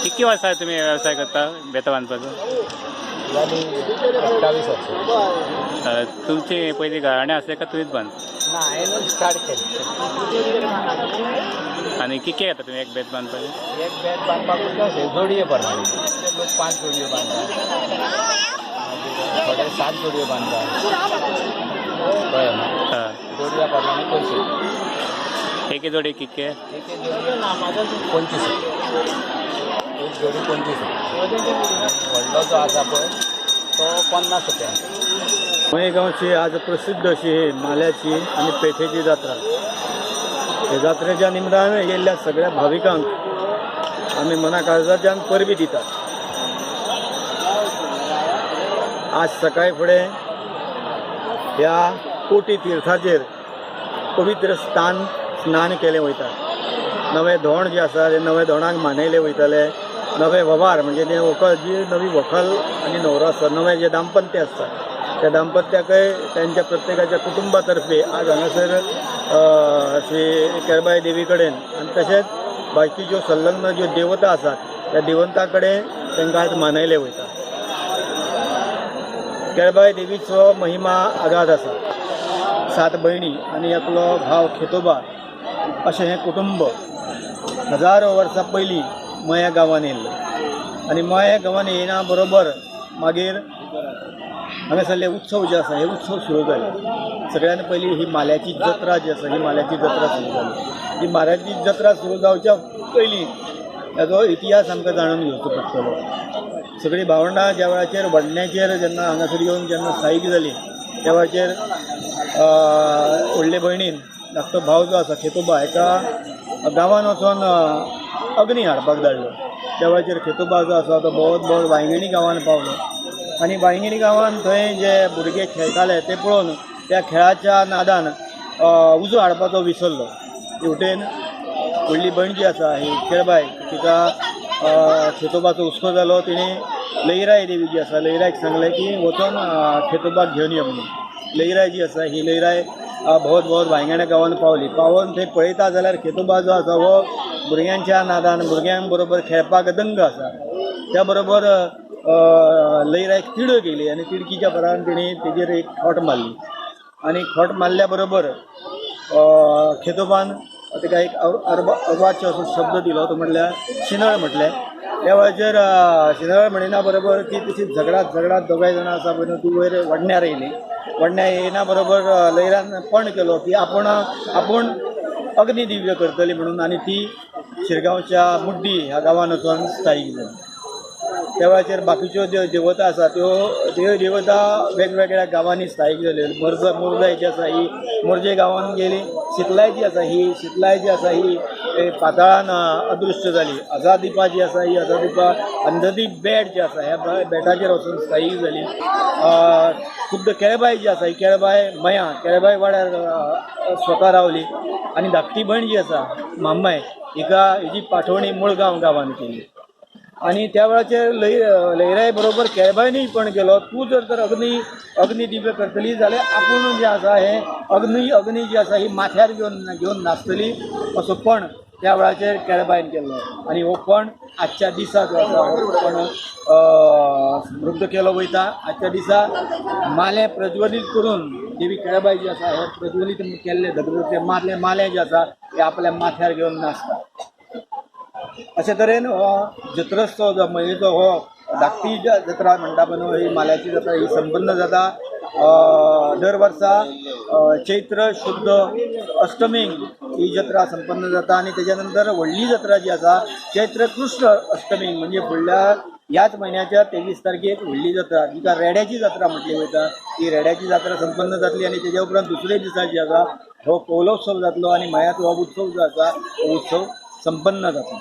कितकी वर्सां तुमी वेवसाय करता बेतां बांदपाचो? जाली 28 वर्सां. तुमची पयलीं घराणें आसलें काय तुमीच बांद? ना, हांवेंनूच स्टार्ट केलें. आनी कितके घेता तुमी एक बेत बांदपाचें? एक बेत बांदपाक म्हणजे अशें जोडये प्रमाणे. लोक 5 जोडयो बांदता, मागीर थोडे 7 जोडयो बांदता, कळ्ळें न्हू? हय. जोडया प्रमाणे पयशे. एके जोडये कितके? एके जोडये 25 रुपया. एक जोडी 25 रुपया. व्हडलो जो आसा पळय तो 50 रुपयांचो. मयेगांवची आज प्रसिद्ध अशी ही माल्याची आनी पेठेची जात्रा. हे जात्रेच्या निमतान येयल्ल्या सगळ्या भाविकांक आमी मना काळजाच्यान परबी दितात. आज सकाळी फुडें ह्या कोटी तिर्थाचेर पवित्र स्थान स्नान केलें वयता. नवें धोंड जें आसा ते नवे धोंडांक मानयले वयताले. नवे ववार म्हणजे ते व्हंकल जी नवी व्हंकल आनी न्हवरो आसता, नवें जें दाम्पत्य आसता त्या दाम्पत्याकय त्यांच्या प्रत्येकाच्या कुटुंबा तर्फे आज हांगासर श्री केळबाय देवी कडेन आनी तशेंच बाकी ज्यो संलग्न ज्यो देवता आसात त्या देवता कडेन तांकां आज मानयले वयता. केळबाय देवीचो महिमा आगाध आसा. 7 भयणी आनी एकलो भाव खेतोबा अशें हें कुटुंब हजारो वर्सां पयलीं मया गांवांत येयल्लें आनी मया गांवांत येयना बरोबर मागीर हांगासरले उत्सव जे आसा हे उत्सव सुरू जाले. सगळ्यान पयलीं ही माल्याची जत्रा जी आसा ही माल्याची जत्रा सुरू जाली. ही माल्याची जत्रा सुरू जावच्या पयलीं हेजो इतिहास आमकां जाणून घेवचो पडटलो. सगळीं भावंडां ज्या वेळाचेर वडण्याचेर जेन्ना हांगासर येवन जेन्ना स्थायीक जालीं त्या वेळाचेर व्हडले भयणीन धाकटो भाव जो आसा खेतोबा हेका गांवान वचोन अग्नी हाडपाक धाडलो. त्या वेळाचेर खेतोबा जो आसा तो भोंवत भोंवत वांयगिणी गांवान पावलो आनी वांयगिणी गांवान थंय जे भुरगे खेळटाले ते पळोवन त्या खेळाच्या नादान उजो हाडपाचो विसरलो. हेवटेन व्हडली भयण जी आसा ही केळबाय तिका खेतोबाचो हुस्को जालो. तिणें लईराय देवी जी आसा लईरायक सांगलें की वचोन खेतोबाक घेवन यो म्हणून. लईराय जी आसा ही लईराय भोंवत भोंवत वांयगण्या गांवान पावली. पावोन थंय पळयता जाल्यार खेतोबा जो आसा हो भुरग्यांच्या नादान भुरग्यां बरोबर खेळपाक दंग आसा. त्या बरोबर लईरायक तिडक येयली आनी तिडकीच्या भरान तिणें तेजेर एक खोट मारली आनी खोट मारल्या बरोबर खेतोबान ताका एक अर्वाच्य असो शब्द दिलो. तो म्हटल्यार शिनळ म्हटलें. त्या वेळाचेर शिनळ म्हणिना बरोबर ती तशी झगडात झगडात दोगांय जाणां आसा पळय न्हू ती वयर वडण्यार येयली. वडण्यार येयना बरोबर लैरान पण केलो की आपूण आपूण अग्निदिव्य करतली म्हणून आनी ती शिरगांवच्या मुड्डी ह्या गांवान वचोन स्थायीक जाली. त्या वेळाचेर बाकीच्यो ज्यो देवता आसा त्यो त्यो देवता वेगवेगळ्या गांवांनी स्थायीक जाल्यो. मुरजाय जी आसा ही मोरजे गांवान गेली. शितलाय जी आसा ही शितलाय जी आसा ही पाताळान अदृश्य जाली. अजादिपा जी आसा ही अजादिपा अंधदीप बेट जे आसा ह्या बेटाचेर वचून स्थायीक जाली. खुद्द केळबाय जी आसा ही केळबाय मया केळबाय वाड्यार स्वता रावली आनी धाकटी भयण जी आसा माम्माय हिका हिजी पाठोवणी मुळगांव गांवान केली. आनी त्या वेळाचेर लईराय बरोबर केळबायनूय पण केलो, तूं जर तर अग्नी अग्निदिव्य करतली जाल्यार आपूण जें आसा हें अग्नी अग्नी जी आसा ही माथ्यार घेवन घेवन नाचतली असो पण त्या वेळाचेर केळबायन केल्लो. आनी हो पण आजच्या दिसा जो आसा हो पण समृद्ध केलो वयता. आजच्या दिसा मालें प्रज्वलीत करून देवी केळबाय जी आसा हे प्रज्वलीत केल्ले धगधगते मालें मालें जें आसा तें आपल्या माथ्यार घेवन नाचता. अशे तरेन हो जत्रोत्सव जो म्हयन्याचो हो धाकटी जत्रा म्हणटा पळय ही माल्याची जात्रा ही संपन्न जाता. दर वर्सा चैत्र शुद्ध अष्टमीक ही जत्रा संपन्न जाता आनी तेज्या नंतर व्हडली जत्रा जी आसा चैत्र कृष्ण अष्टमीक म्हणजे फुडल्या ह्याच म्हयन्याच्या 23 तारखेक व्हडली जत्रा जिका रेड्याची जात्रा म्हटली वयता ती रेड्याची जात्रा संपन्न जातली आनी तेज्या उपरांत दुसरे दिसा जी आसा हो कोलोत्सव जातलो आनी मयांत हो उत्सव जो आसा हो उत्सव संपन्न जातलो.